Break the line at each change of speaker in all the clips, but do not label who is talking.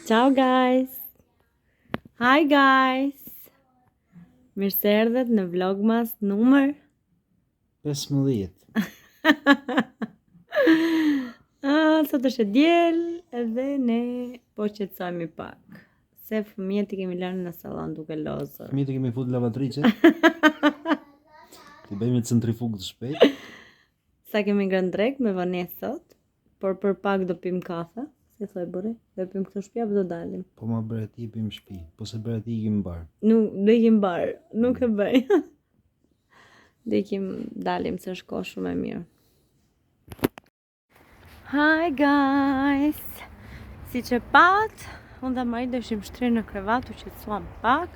Ciao guys. Hi guys. Mirë se erdhët në vlogmas numër
15.
ah, sot është e diel edhe ne po qetësohemi pak. Se fëmijët i kemi lënë në sallon duke lozur.
Fëmijët i kemi futur lavatriçe. T'i bëjmë një centrifugë të shpejtë.
Sa kemi ngrënë drekë me vonesë sot, por për pak do pim kafe, si thoj burri, do pim këtu në shtëpi apo do dalim?
Po ma bëre ti pim në shtëpi, po s'e bëre ti ikim në
bar. Nuk do ikim në bar, nuk e bëj. do ikim dalim se është kohë shumë e mirë. Hi guys! Siç e patë, unë dhe Marit do ishim shtrirë në krevat, u qetësuam pak,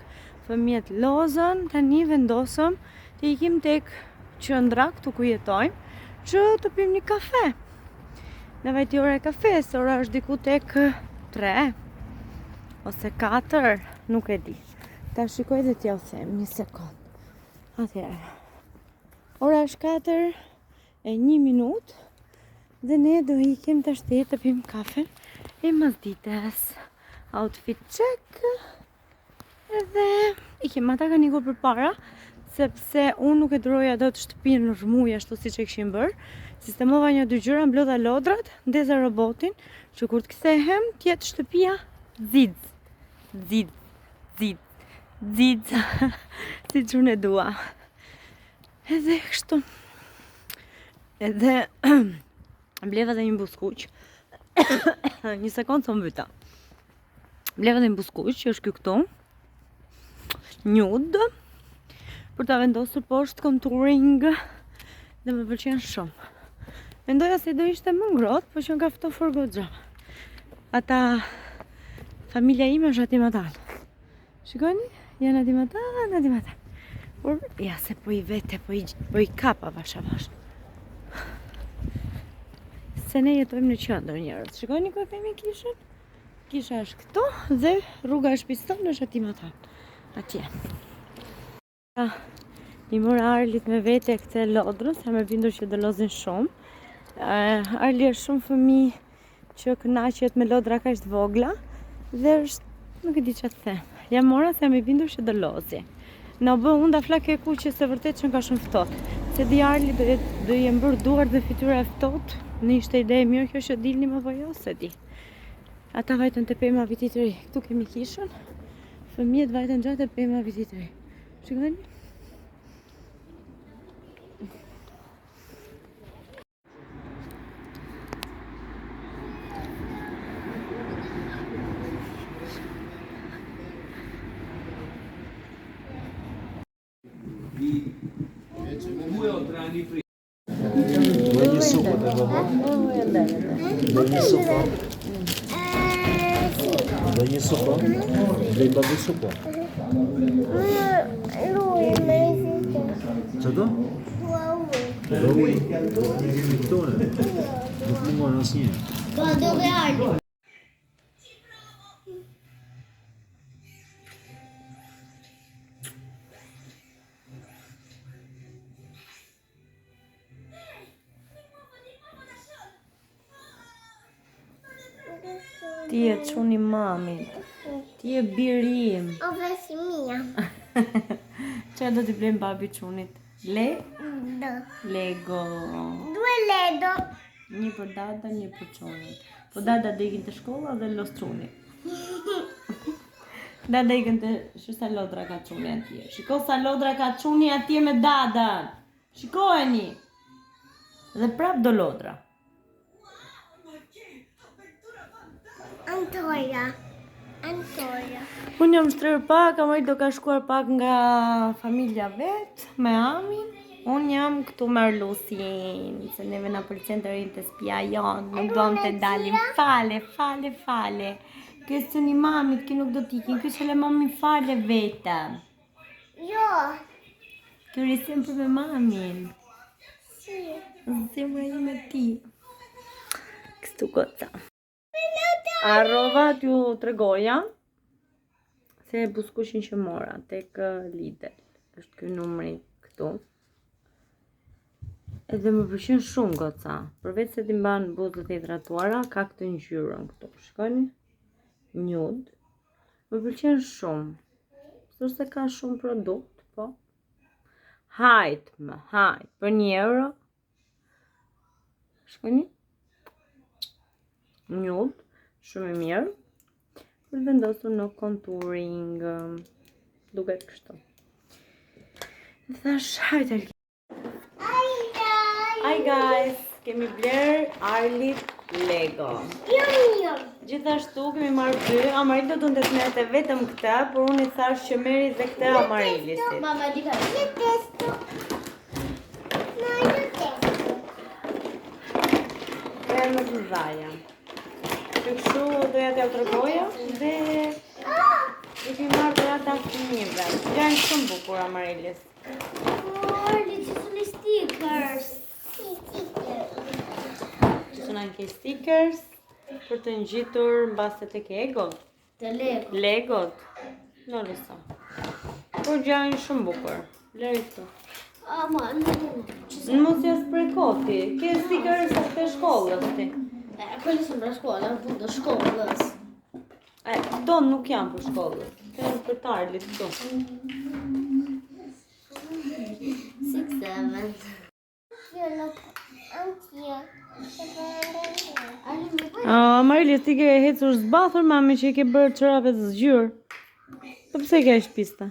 fëmijët lozën, tani vendosëm të ikim tek qendra këtu ku jetojmë, që të pim një kafe. Na vajti ora e kafes, ora është diku tek 3 ose 4, nuk e di. Ta shikoj dhe t'jua them një sekond. Atëherë. Ora është 4 e një minutë dhe ne do ikim tashti të pim kafen e masdites. Outfit check edhe ikim. Ata kanë ikur përpara sepse unë nuk e duroja dot shtëpinë në rrëmujë ashtu siç e kishin bërë. Sistemova një dy gjëra, mblodha lodrat, ndeza robotin, që kur të kthehem të jetë shtëpia xiz. Xiz, xiz, xiz, siç unë e dua. Edhe kështu. Edhe bleva dhe një buzëkuq. një sekond se u mbyta. Bleva dhe një buzëkuq që është ky këtu. Nude për ta vendosur poshtë contouring dhe më pëlqen shumë. Mendoja se do ishte më ngrohtë, po qenka ftohur goxha. Ata familja ime është aty matanë. Shikoni, janë aty matanë, aty matanë. Por, ja se po i vete, po i, po i kap avash avash. Se ne jetojmë në qendër njerëz. Shikoni ku e kemi kishën? Kisha është këtu dhe rruga e shtëpisë tonë është aty matanë. Atje. Ah, i mora Arlit me vete këtë lodrën, se jam e bindur që do lozin shumë. Uh, Arli është shumë fëmijë që kënaqet me lodra kaq të vogla dhe është, nuk e di ça të them. Ja mora se jam e bindur që do lozi. Na u bë hunda flakë e kuqe se vërtet qenka shumë ftohtë. S'e di Arli do jetë do jenë bërë duart dhe fytyra e ftohtë. Në ishte ide e mirë kjo që dilnim apo jo, s'e di. Ata vajtën te pema vitit të ri. Këtu kemi kishën. Fëmijët vajtën gjatë te pema vitit të ri. Shikoni?
Do një supë të baba. Do një supë. Do një supë. Do një babi supë. Që do? Do ujë. Ne kemi këtu ne. Nuk mungon asnjë.
Po do dhe Arli.
Ti je çuni i mamit. Ti je biri im.
O vesi mia.
Ça do t'i blejmë babi çunit? Le?
Do.
Lego.
Due Lego.
Një për dada, një për çunin. Po dada do ikin te shkolla dhe loz çuni. Dada ikën te... Shiko sa lodra ka çuni atje. Shiko sa lodra ka çuni atje me dadën. Shikojeni. Dhe prap do lodra.
Antoja. Antoja.
Unë jam shtrirë pak, Amarildo ka shkuar pak nga familja vet, me amin. Unë jam këtu me Arlusin, se neve na pëlqen të rrimë te shpia jonë, nuk duam të dalim. Fale, fale, fale. Ky është çuni i mamit, ky nuk do t'ikin, ky s'e lë mamin fare vetëm.
Jo.
Ky rri sempre me mamin.
Si.
Zemra ime ti. Kështu goca. Harrova t'ju tregoja se buzëkuqin që mora tek eh, Lidl. Është ky numri këtu. Edhe më pëlqen shumë goca. Përveç se t'i mban buzët e hidratuara, ka këtë ngjyrën këtu. Shikoni? Nude. Më pëlqen shumë. S'është se ka shumë produkt, po. Hajt, më, hajt. Për një euro. Shkoni. Nude. Shumë e mirë. Për të vendosur në contouring. Duket kështu. Thash, hajt, Alki. Hi guys, kemi bler Arlit Lego.
Jo, jo.
Gjithashtu kemi marrë dy, Amaril do donte të merrte vetëm këtë, por unë i thash që merri dhe këtë Amarilisit.
Mamma di Io testo. No, io testo.
Këto janë më të mëdhaja. Që kështu doja t'jua tregoja dhe i kemi marrë dhurata fëmijëve. Janë shumë bukur Amarilis.
Guardi, ci sono i stickers. Sì, stickers.
Ci sono anche i stickers për të ngjitur mbase tek Ego.
Te Lego.
Legot. Non lo so. Por janë shumë bukur. Lëri këtu.
Ah, ma no. Ci sono.
Mos ja sprekoti. Ke stickers të shkollës ti.
Eh, quelli sono per scuola, appunto, shkollës.
E, këto nuk janë për shkollës. Këto janë për tarlit këtu.
Six, seven. Io anch'io.
Ah, Marilis, ti ke ecur zbathur mami që i ke bërë çorapet zgjyrë. Po pse ke aq pista?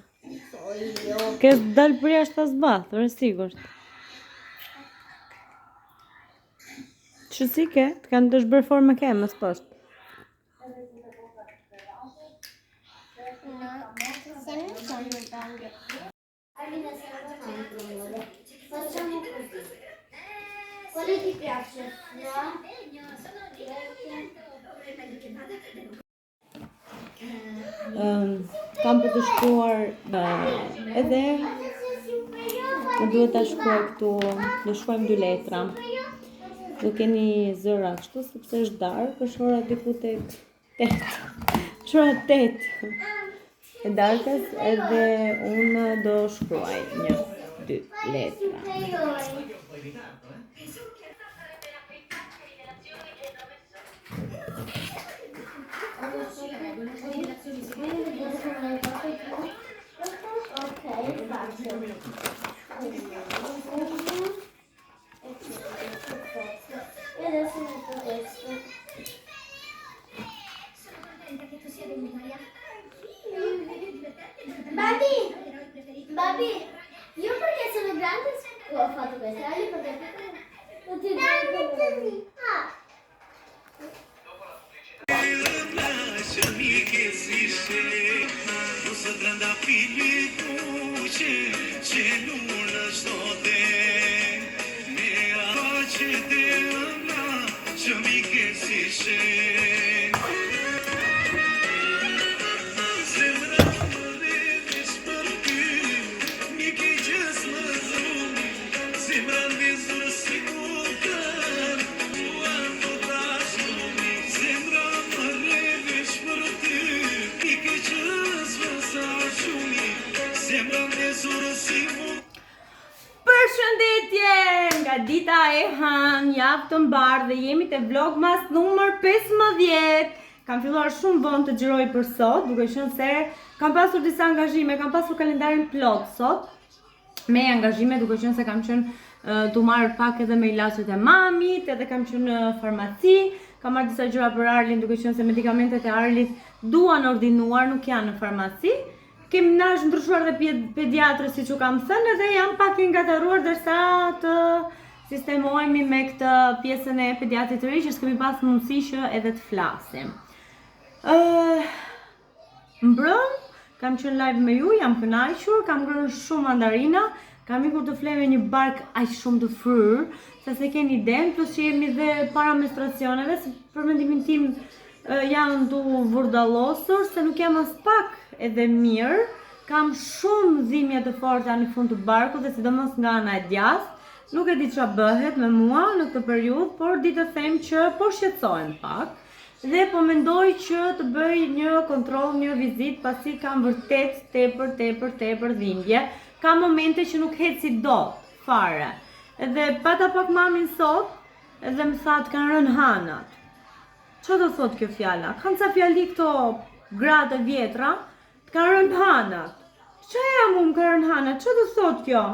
Io.
Ke dalë për jashtë ta zbathur, e sigurt. Që si ke? Të kanë të bërë formë kemës poshtë.
No, se non sono tanto. Facciamo così. Quale ti piace? No?
Um, kam për të shkuar uh, edhe më duhet ta shkruaj këtu, do shkruajmë dy letra. Do keni zëra kështu sepse është darkë, është ora diku tek 8. Është ora 8 e darkës edhe unë do shkruaj një, dy letra.
Ok, faccio. E adesso metto questo.
Sono contenta che tu sia dell'Italia.
Babi! Babi, io perché sono grande ho fatto questo, Ali perché è piccolo. Tutti e due i colori. Ah.
Lasciami che esiste, non trandafiri kuqe, që lurë çdo dhe, me aqe të ëmbla, që mi ke si she. Zemra më vesh për ty, mi ke gjës më zumi, zemra ndezur si kukër, ua të dashlumi, zemra më revesh për ty, mi ke gjës më zashumi, zemra ndezur si kukër.
Përshëndetje nga dita e hënë, javë të mbarë dhe jemi te vlogmas numër 15. Kam filluar shumë vonë të xhiroj për sot, duke qenë se kam pasur disa angazhime, kam pasur kalendarin plot sot me angazhime, duke qenë se kam qenë tu marrë pak edhe me ilaçet e mamit, edhe kam qenë në farmaci, kam marrë disa gjëra për Arlin, duke qenë se medikamentet e Arlit duan ordinuar, nuk janë në farmaci. Kemi na është ndryshuar dhe pediatrë, siç u kam thënë, edhe jam pak i ngatërruar derisa të sistemohemi me këtë pjesën e pediatrit të ri, që s'kemi pas mundësi që edhe të flasim. Mbrëm, kam qenë live me ju, jam kënaqur, kam ngrënë shumë mandarina, kam ikur të fle me një bark aq shumë të fryrë, sa se keni idenë, plus që jemi dhe para menstruacioneve, se për mendimin tim janë tu vurdallosur, se nuk jam as pak edhe mirë, kam shumë dhimbje të forta në fund të barkut dhe sidomos nga ana e djathtë. Nuk e di ç'a bëhet me mua në këtë periudhë, por di të them që po shqetësohem pak dhe po mendoj që të bëj një kontroll, një vizitë, pasi kam vërtet tepër, tepër, tepër dhimbje. Ka momente që nuk eci dot fare. Edhe pata pak mamin sot, edhe më tha të kanë rënë hanat. Ça do thotë kjo fjala? Kanë ca fjali këto gratë e vjetra, të ka rënë hanat. Ça jam unë më ka rënë hanat? Ça do thotë kjo?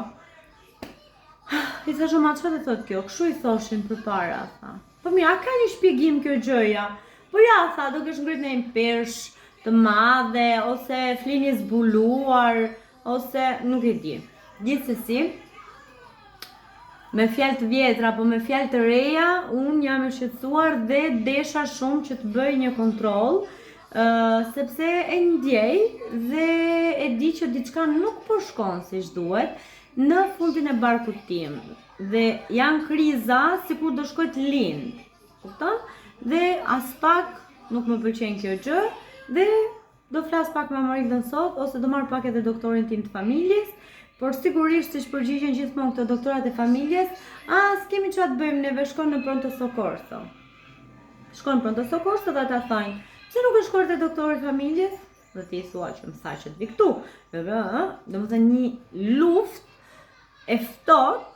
I thashë ma ça do thotë kjo? Kështu i thoshin përpara, tha. Po mirë, a ka një shpjegim kjo gjëja? Po ja, tha, do kesh ngrit ndonjë peshë të madhe, ose flini zbuluar, ose nuk e di. Gjithsesi, me fjalë të vjetra apo me fjalë të reja, unë jam e shqetësuar dhe desha shumë që të bëj një kontroll, uh, sepse e ndjej dhe e di që diçka nuk po shkon siç duhet në fundin e barkut tim. Dhe janë kriza sikur do shkoj të lind. Kupton? Dhe aspak nuk më pëlqen kjo gjë dhe Do flas pak me Amarildën sot ose do marr pak edhe doktorin tim të familjes, por sigurisht siç përgjigjen gjithmonë këto doktorat e familjes, a s'kemi çfarë të bëjmë neve shkon në pronto soccorso. Shkon në pronto soccorso dhe ata thonë, pse nuk ke shkuar te doktori i familjes? Dhe ti i thua që më tha që të vi këtu. Domethënë një luftë e ftohtë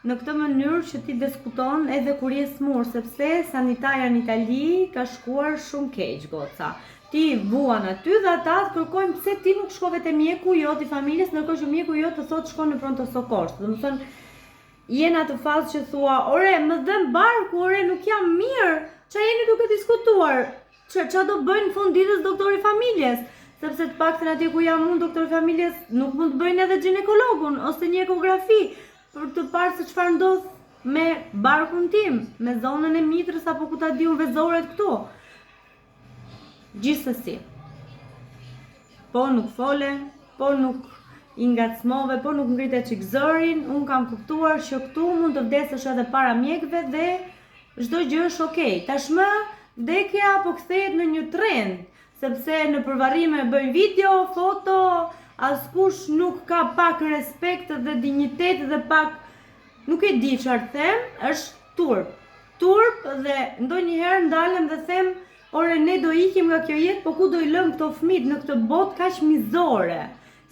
Në këtë mënyrë që ti diskuton edhe kur je smur, sepse sanitaja në Itali ka shkuar shumë keq, goca. Ti vuan aty dhe ata të kërkojnë pse ti nuk shkove te mjeku jot i familjes, ndërkohë që mjeku jot të thotë shko në pronto soccorso. Domethënë je në atë fazë që thua, ore, më dhemb barku, ore, nuk jam mirë, ça jeni duke diskutuar? Ça, ça do bëjnë në fund ditës doktori i familjes? Sepse të paktën atje ku jam unë doktori i familjes nuk mund të bëjnë edhe gjinekologun ose një ekografi për të parë se çfarë ndodh me barkun tim, me zonën e mitrës apo ku ta di unë vezoret këtu. Gjithsesi. Po nuk fole, po nuk i ngacmove, po nuk ngrite çik zërin, unë kam kuptuar që këtu mund të vdesësh edhe para mjekëve dhe Çdo gjë është ok. Tashmë vdekja po kthehet në një trend, sepse nëpër varrime bëjnë video, foto, askush nuk ka pak respekt dhe dinjitet dhe pak nuk e di çfarë të them, është turp. Turp dhe ndonjëherë ndalem dhe them, ore ne do ikim nga kjo jetë, po ku do i lëmë këto fëmijët në këtë botë kaq mizore?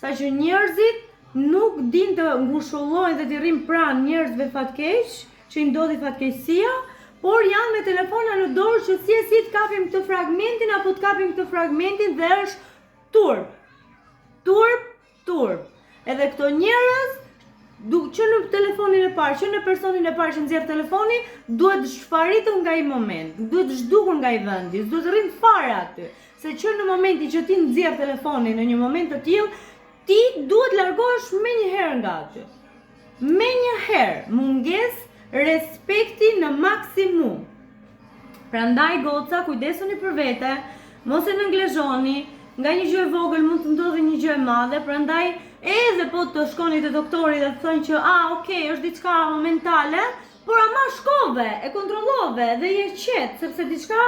Saqë njerëzit nuk dinë të ngushëllojnë dhe t'i rrinë pranë njerëzve fatkeq, që i ndodhi fatkeqësia, por janë me telefona në dorë që si e si të kapim këtë fragmentin apo të kapim këtë fragmentin dhe është turp. Turp, turp. Edhe këto njerëz du, që në telefonin e parë, që në personin e parë që nxjerr telefonin, duhet shfaritur nga ai moment, duhet zhdukur nga ai vendi, duhet rrinë fare aty. Se që në momentin që ti nxjerr telefonin në një moment të tillë, ti duhet largohesh menjëherë nga aty. Menjëherë, mungesë respekti në maksimum. Prandaj goca, kujdesuni për vete, mos e nënglezhoni, nga një gjë e vogël mund të ndodhi një gjë e madhe, prandaj edhe po të shkoni te doktori dhe të thonë që a, okay, është diçka momentale, Por ama shkove, e kontrollove dhe je qetë, sepse diçka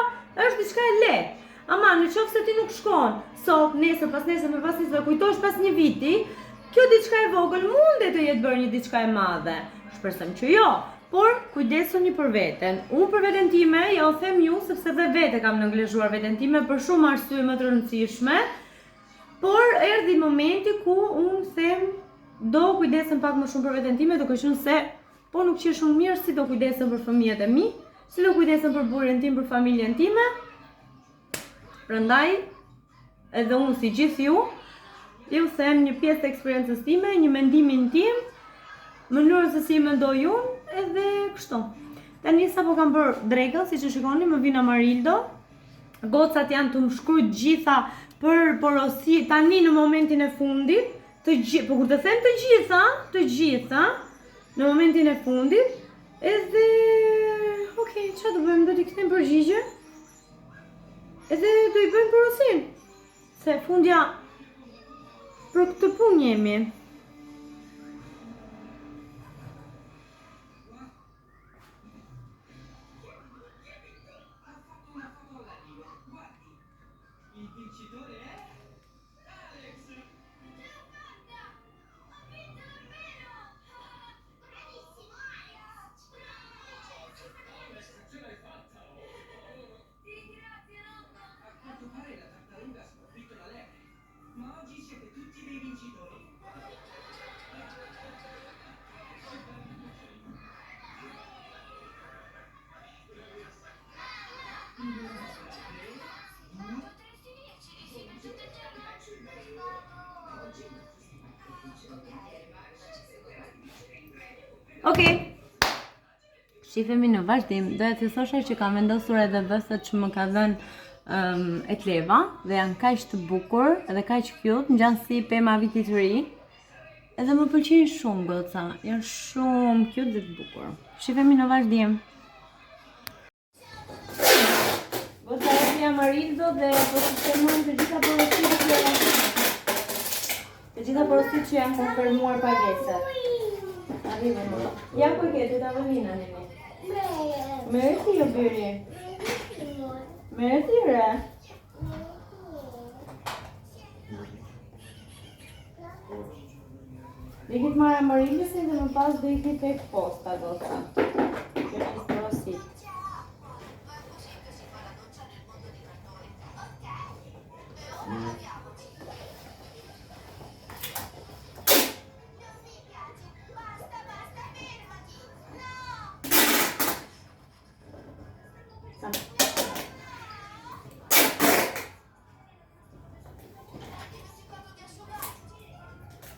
është diçka e lehtë. Ama në qoftë se ti nuk shkon sot, nesër, pasnesër, me pasnesër, kujtohesh pas një viti, kjo diçka e vogël mundet të jetë bërë një diçka e madhe. Shpresojmë që jo, por kujdesuni për veten. Unë për veten time, jua them ju, sepse dhe vetë e kam nënglezhuar veten time për shumë arsye më të rëndësishme, por erdhi momenti ku unë them do kujdesem pak më shumë për veten time, duke qenë se Po nuk qeshë unë mirë, si do kujdesem për fëmijët e mi, si do kujdesem për burrin tim, për familjen time. Prandaj, edhe unë si gjithë ju, ju them një pjesë të eksperiencës time, një mendimin tim, mënyrën se si mendoj unë, edhe kështu. Tani sapo kam bërë drekën, siç e shikoni, më vjen Amarildo. Gocat janë tu më shkrujt gjitha për porosi tani në momentin e fundit, të gjithë, po kur të them të gjitha, të gjitha, në momentin e fundit, edhe, ok, ça do bëjmë, do t'i kthejmë përgjigje, edhe do i bëjmë porosinë, se fundja për këtë punë jemi. Okej. Shifemi në vazhdim. Doja t'ju thosha që kam vendosur edhe vëthët që më ka dhënë um, Etleva dhe janë kaq të bukur dhe kaq cute, ngjan si pema vitit të ri. Edhe më pëlqejnë shumë goca, janë shumë cute dhe të bukur. Shifemi në vazhdim. Goca e Amarildo dhe po sistemojmë të gjitha porositë që të gjitha porositë që janë konfirmuar pagesat. Arrive më. Ja ku e ke te tavolina nini. Merre ti jo biri. Merre ti re. Do iki të marr Amarilisin dhe më pas do iki tek posta, goca. Që në porosit.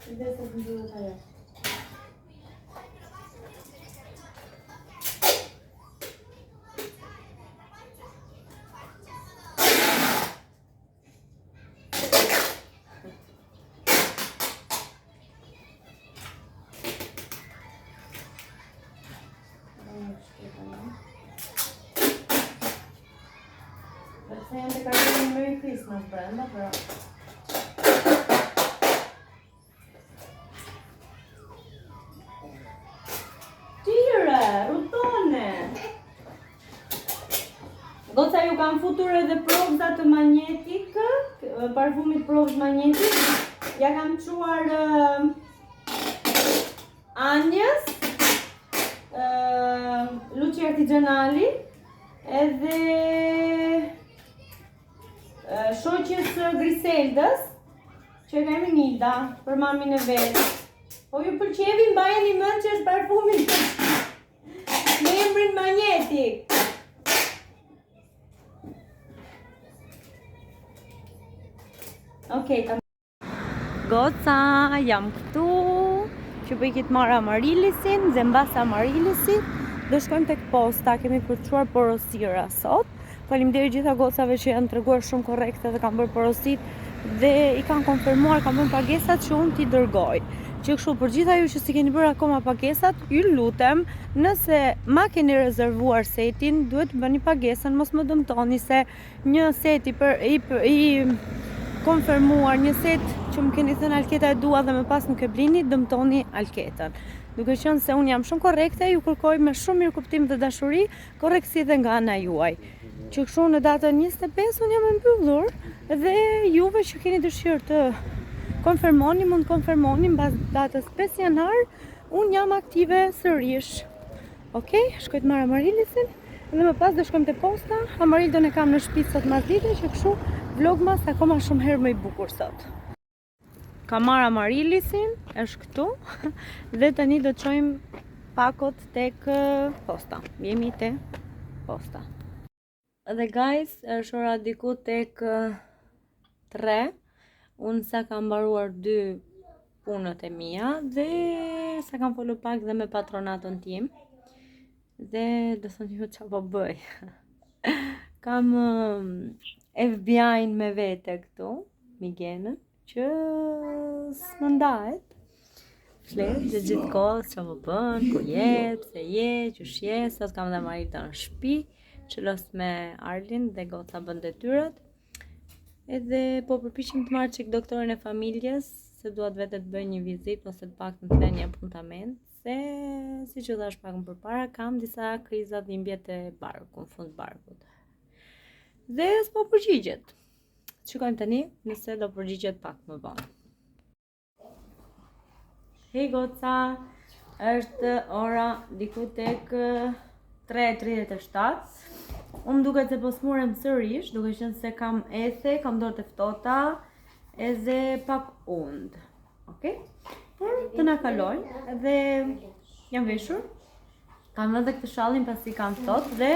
Kujdes se të mbyllet ajo. Se janë të kartoni Merry Christmas brenda, pero... Tire, rutone! Goca ju kam futur edhe provza të Magnetic, parfumit provz Magnetic. Ja kam çuar uh, Anjës, uh, Luci Artigianali, edhe uh, shoqes së Griseldës, që e ka emrin Nilda, për mamin e vet. Po ju pëlqevi, mbajeni mend që është parfumi me emrin Magnetic. Okej, okay, Goca, jam këtu që po iki të marr Amarilisin dhe mbas Amarilisit do shkojmë tek posta, kemi për të çuar porosira sot. Faleminderit gjitha gocave që janë treguar shumë korrekte dhe kanë bërë porositë dhe i kanë konfirmuar, kanë bërë pagesat që unë t'i dërgoj. Që kështu për gjitha ju që s'i keni bërë akoma pagesat, ju lutem, nëse ma keni rezervuar setin, duhet të bëni pagesën, mos më dëmtoni se një set i, për, i, i konfirmuar, një set që më keni thënë Alketa e dua dhe më pas nuk e blini, dëmtoni Alketën. Duke qenë se unë jam shumë korrekte, ju kërkoj me shumë mirëkuptim dhe dashuri, Korrektësi dhe nga ana juaj. Që kështu në datën 25 unë jam e mbyllur dhe juve që keni dëshirë të konfirmoni, mund të konfirmoni mbas datës 5 janar, unë jam aktive sërish. Ok, shkoj të marr Amarilisin dhe më pas do shkojmë te posta. Amarildon e kam në shtëpi sot masdite, që kështu vlogmas akoma shumë herë më i bukur sot. Kam marrë Amarilisin, është këtu, dhe tani do të çojmë pakot tek posta. Jemi te posta. Dhe guys, është ora diku tek 3. Unë sa kam mbaruar dy punët e mia dhe sa kam folur pak dhe me patronatën tim. Dhe do thoni ju ça po bëj. Kam FBI-n me vete këtu, Migenën, që s'më ndahet. Flet dhe gjithë kohës ça po bën, ku je, pse je, qysh je, sot kam dhe Marita në shpi, që loz me Arlin dhe goca bën detyrat. Edhe po përpiqem të marr çik doktorin e familjes, se dua të vete të bëj një vizitë ose të paktën të lë një apuntament, Se, siç ju thashë pak më përpara, kam disa kriza dhimbje te barku, në fund barkut. Dhe s'po përgjigjet. Shikojmë tani nëse do përgjigjet pak më vonë. Hej goca, është ora diku tek 3.37. Unë më duket se po smurem sërish, duke qenë se kam ethe, kam dorë të ftohta, edhe pak und. Ok? Por të na kalojnë dhe jam veshur. Kam edhe këtë shallin pasi kam ftohtë dhe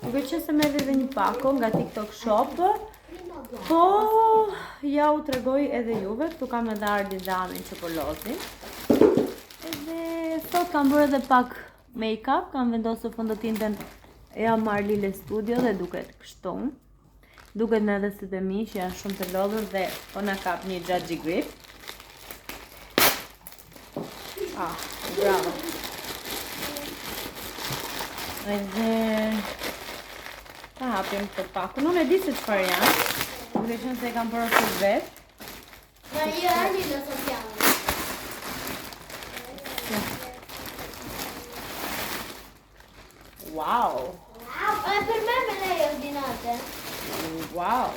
duke qenë se më erdhi edhe një pako nga TikTok Shop. Po ja u tregoj edhe juve, këtu kam edhe Ardin dhe Amin që po lozin. Edhe sot. Sot kam bërë edhe pak make-up, kam vendosur fondotintën e Amarlile Studio dhe duket kështu. Duket në edhe sytë e mi që janë shumë të lodhur dhe po na kap një xhaxhi grip. Ah, bravo. Edhe ta hapim këtë pakun. Unë e di se çfarë janë, duke qenë se e kam porositur vetë.
Ma io Ali lo sappiamo.
Wow!
Wow, eh, per me me le hai ordinate.
Wow!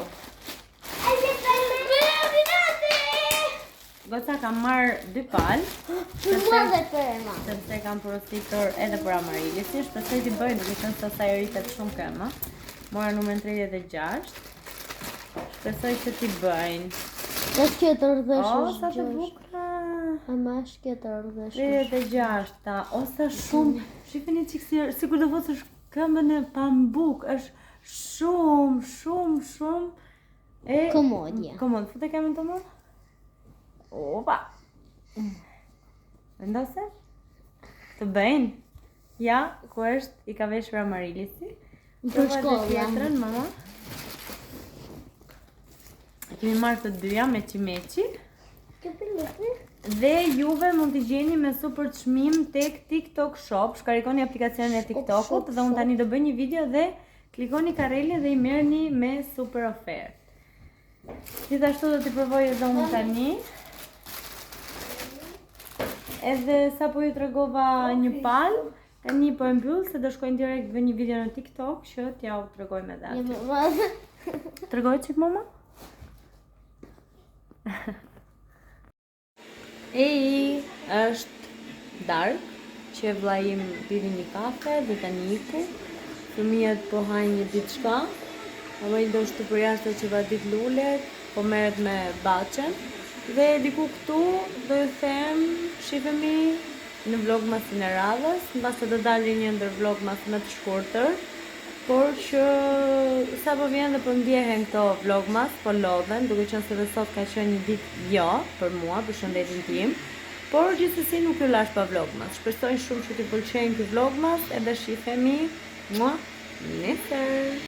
E per me me le ordinate!
Goca kam marrë dy palë.
Për mua dhe për Ema.
Sepse kam porositur edhe për Amarilisin, shpresoj t'i bëjnë duke qenë se asaj i rritet shumë këmba. Mora numrin 36. Shpresoj që t'i bëjnë.
Është kjo të rëdhesh
O, sa të bukura.
Ama është kjo të rëdhesh.
36 ta, o sa shumë. Shifeni çik si sikur do fusësh këmbën në pambuk, është shumë, shumë, shumë e
Komodja.
Komod, fute këmbën të më? Opa. Vendose? Të bëjnë? Ja, ku është? I ka veshur Amarilisi.
Për shkollë.
Tjetrën, mama. E kemi marrë të dyja me çimeçi. Dhe juve mund t'i gjeni me super çmim tek TikTok Shop. Shkarkoni aplikacionin e TikTokut dhe unë tani do bëj një video dhe klikoni karelin dhe i merrni me super ofertë. Gjithashtu do t'i provoj edhe unë tani. Edhe sapo ju tregova një palë, tani po e mbyll se do shkojnë direkt bëj një video në TikTok që t'ja u tregojmë edhe aty. Tregoj çik mama? Ej, është darkë, që vllai im pivi një kafe dhe tani iku. Fëmijët po hajnë një diçka. Mama i do shtu për jashtë që vadit lulet, po merret me baçen. Dhe diku këtu do ju them, shifemi në vlogmasin e radhës, mbase do dali një ndër vlogmas më të shkurtër, por që sa po vjen dhe po ndjehen këto vlogmas, po lodhen, duke qenë se dhe sot ka qenë një ditë jo për mua, për shëndetin tim, por gjithsesi nuk ju lash pa vlogmas. Shpresoj shumë që t'ju pëlqejnë ky vlogmas edhe shifemi mua nesër.